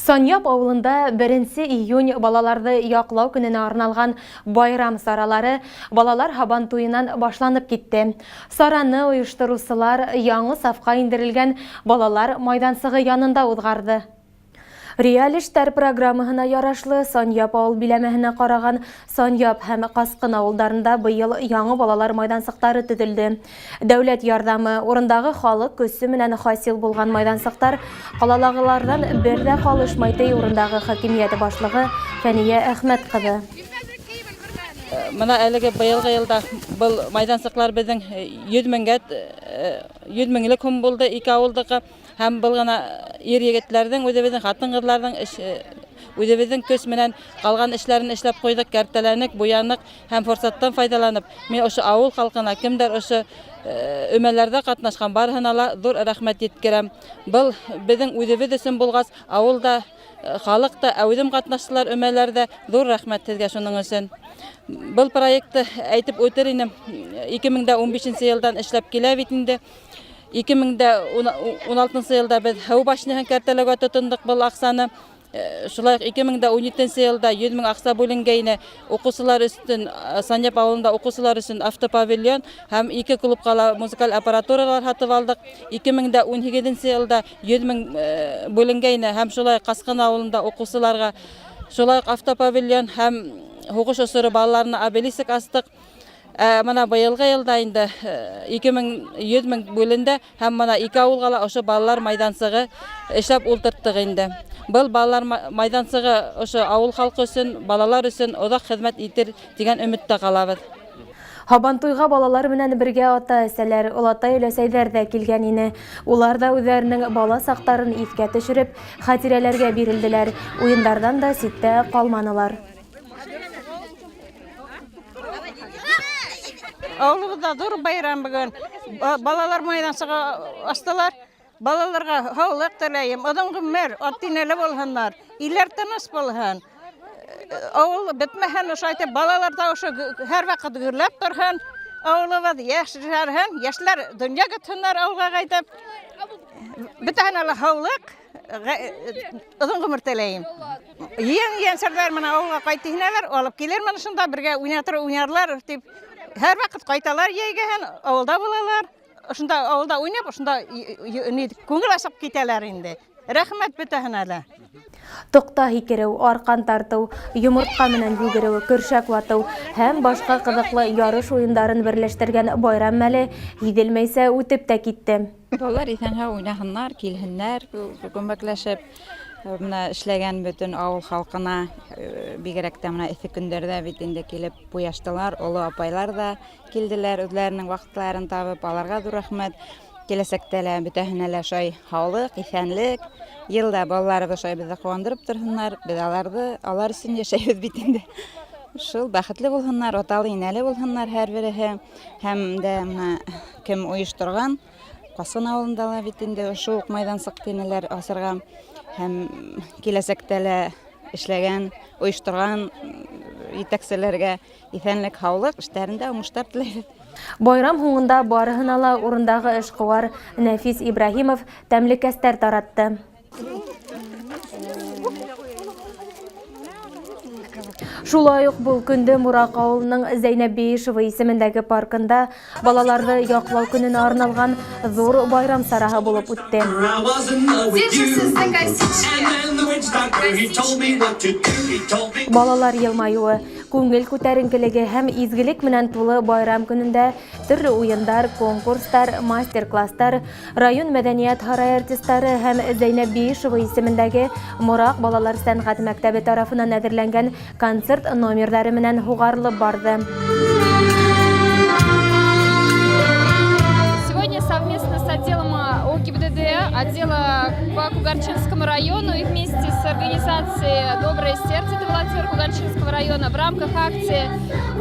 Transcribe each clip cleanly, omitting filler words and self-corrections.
Санъяп авылында 1 июнь балаларҙы яҡлау көнөнә арналған байрам саралары балалар һабан туйынан башланып китте. Сараны ойоштороусылар яңы сафҡа индерелгән балалар майҙансығы янында уҙғарҙы. Реаль эштәр программаһына ярашлы Санъяп ауыл биләмәһенә ҡараған Санъяп һәм Ҡасҡын ауылдарында быйыл яңы балалар майҙансыҡтары төҙөлдө. Дәүләт ярҙамы, урындағы халыҡ көсө менән хасил булған майҙансыҡтар ҡалалағыларҙан бер ҙә ҡалышмай, ти урындағы хакимиәт башлығы Фәниә Әхмәт ҡыҙы. Мына әлеге быйылғы йылда был майҙансыҡлар беҙҙең 100 меңгә 100 меңлек һум булды ике ауылдыҡы. Һәм был ғына ир егетләрҙең, үҙебеҙҙең ҡатын-ҡыҙларҙың эш, үҙебеҙҙең көс менән ҡалған эшләрен эшләп ҡуйҙыҡ, кәртәләнек, буяныҡ һәм форсаттан файҙаланып, мин ошо ауыл халҡына, кемдәр ошо өмәләрҙә ҡатнашҡан, барыһына ла ҙур рәхмәт еткерәм. Был беҙҙең үҙебеҙ өсөн булғас, ауыл да, халыҡ та әүҙем ҡатнаштылар өмәләрҙә. Ҙур рәхмәт һеҙгә шуның өсөн. Был проектты әйтеп үтер инем, 2015 йылдан эшләп килә бит инде. 2016 йылда беҙ һыу башняһын кәртәләүгә тотондоҡ был аҡсаны. Шулай уҡ 2017 йылда 100 мең аҡса бүленгәйне уҡыусылар өсөн, Санъяп ауылында уҡыусылар өсөн автопавильон һәм ике клубҡа ла музыкаль аппаратуралар һатып алдыҡ. 2018 йылда 100 мең бүленгәйне һәм шулай Ҡасҡын ауылында уҡыусыларға шулай уҡ автопавильон һәм һуғыш осоро балаларына обелиск астыҡ. Мына быйылғы йылда инде 2100 мең бүленде һәм мына ике ауылға ла ошо балалар майҙансығы эшләп ултырттыҡ инде. Был балалар майҙансығы ошо ауыл халҡы өсөн, балалар өсөн оҙаҡ хеҙмәт итер тигән өмөттә ҡалабыҙ. Һабантуйға балалар менән бергә ата-әсәләр, олатай-өләсәйҙәр ҙә килгән ине. Улар ҙа үҙҙәренең бала саҡтарын иҫкә төшөрөп, хәтирәләргә бирелделәр, уйындарҙан да ситтә ҡалманылар. Ауылыбыҙҙа ҙур байрам бөгөн. Балалар майҙансығы астылар. Балаларға һаулыҡ теләйем, оҙон ғүмер, ат-инәле булһыннар, иләр тыныс булһын. Ауыл бөтмәһен, ошо әйтеп, балалар ҙа ошо һәр ваҡыт гөрләп торһон. Ауылыбыҙ йәшәрһен, йәшләр донъя көтһөннәр ауылға ҡайтып. Бөтәһенә лә һаулыҡ, оҙон ғүмер теләйем. Ейән-ейәнсәрҙәр менән ауылға ҡайтып инәләр, алып килермен ошонда, бергә уйнатыр, уйнарлар тип. Һәр ваҡыт ҡайталар йәйгәһен, ауылда булалар. Ошонда ауылда уйнап, ошонда күңел асып китәләр инде. Рәхмәт бөтәһенә лә. Тоҡта һикереү, арҡан тартыу, йомортҡа менән йүгереү, көршәк ватыу һәм башҡа ҡыҙыҡлы ярыш уйындарын берләштергән байрам мәле һиҙелмәйсә үтеп тә китте. Балалар иҫән-һау уйнаһыннар, килһеннәр, күмәкләшеп. Мына эшләгән бөтөн ауыл халҡына, бигерәк тә мына эҫе көндәрҙә бит инде килеп буяштылар, оло апайлар ҙа килделәр, үҙҙәренең ваҡытларын табып, аларға ҙур рәхмәт. Киләсәктә лә бөтәһенә лә шай һаулыҡ, иҫәнлек. Йыл да балаларыбыҙ шай беҙҙе ҡыуандырып торһоннар, беҙ алар өсөн йәшәйбеҙ бит инде. Шул бәхетле булһыннар, аталы-инәле булһыннар һәр береһе. Һәм дә мына кем ойошторған, Ҡасҡын ауылында ла бит инде ошо уҡ майҙансыҡ тинеләр асырға. Һәм киләсәктә лә эшләгән, ойошторған етәкселәргә иҫәнлек, һаулыҡ, эштәрендә уңыштар теләйбеҙ. Байрам һуңында барыһына ла урындағы эшҡыуар Нәфис Ибраһимов тәмлекәстәр таратты. Шулай уҡ был көндө Мораҡ ауылының Зәйнәб Бейишева исемендәге паркында балаларҙы яҡлау көнөнә арналған ҙур байрам сараһы булып үтте. Балалар йылмайыуы, күңел күтәренкелеге һәм изгелек менән тулы байрам көнөндә төрлө уйындар, конкурстар, мастер-класстар, район мәҙәниәт һарайы артистары һәм Зәйнәб Бейишева исемендәге Мораҡ балалар сәнғәт мәктәбе тарафынан әҙерләнгән концерт номерҙары менән һуғарылып барҙы. Сегодня совместно с отделом ОГИБДД, отдела по Кугарчинскому району и вместе с организацией «Доброе сердце», это волонтер Кугарчинского района, в рамках акции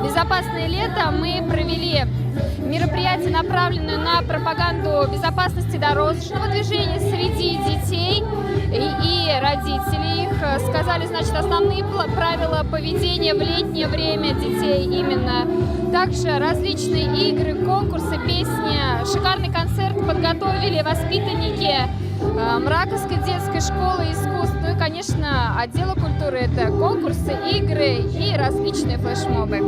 «Безопасное лето» мы провели мероприятие мероприятие, направленное на пропаганду безопасности дорожного движения среди детей и родителей их. Сказали, значит, основные правила поведения в летнее время детей именно. Также различные игры, конкурсы, песни. Шикарный концерт подготовили воспитанники Мраковской детской школы искусств. Ну и, конечно, отдела культуры – это конкурсы, игры и различные флешмобы.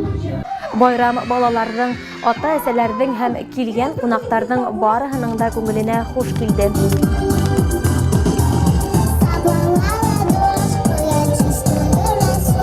Байрам балаларҙың, ата-әсәләрҙең һәм килгән ҡунаҡтарҙың барыһының да күңеленә хуш килде. Собрала ладошку я чистую росу,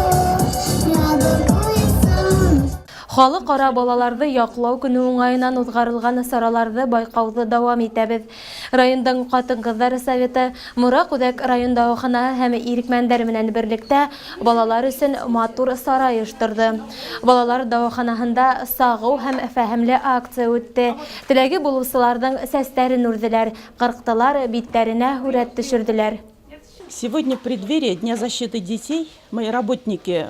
радугу и солнышко. Халыҡ-ара балаларҙы яҡлау көнө уңайынан уҙғарылған сараларҙы байҡауҙы дауам итәбеҙ. Райондың ҡатын-ҡыҙҙар советы Мораҡ үҙәк район дауаханаһы һәм ирекмәндәр менән берлектә балалар өсөн матур сара ойошторҙо. Балалар дауаханаһында сағыу һәм фәһемле акция үтте. Теләге булыусыларҙың сәстәрен үрҙеләр, ҡырҡтылар, биттәренә һүрәт төшөрҙөләр. Сегодня в преддверии Дня защиты детей мои работники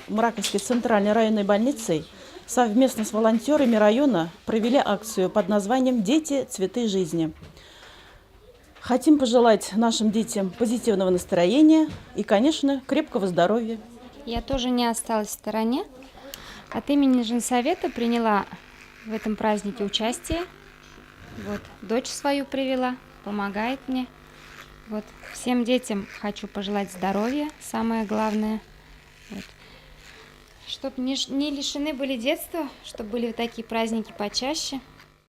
Мураковской центральной районной больницы совместно с волонтерами района провели акцию под названием «Дети. Цветы жизни». Хотим пожелать нашим детям позитивного настроения и, конечно, крепкого здоровья. Я тоже не осталась в стороне. От имени Женсовета приняла в этом празднике участие. Вот, дочь свою привела, помогает мне. Вот, всем детям хочу пожелать здоровья, самое главное. Вот. Чтоб не лишены были детства, чтобы были такие праздники почаще.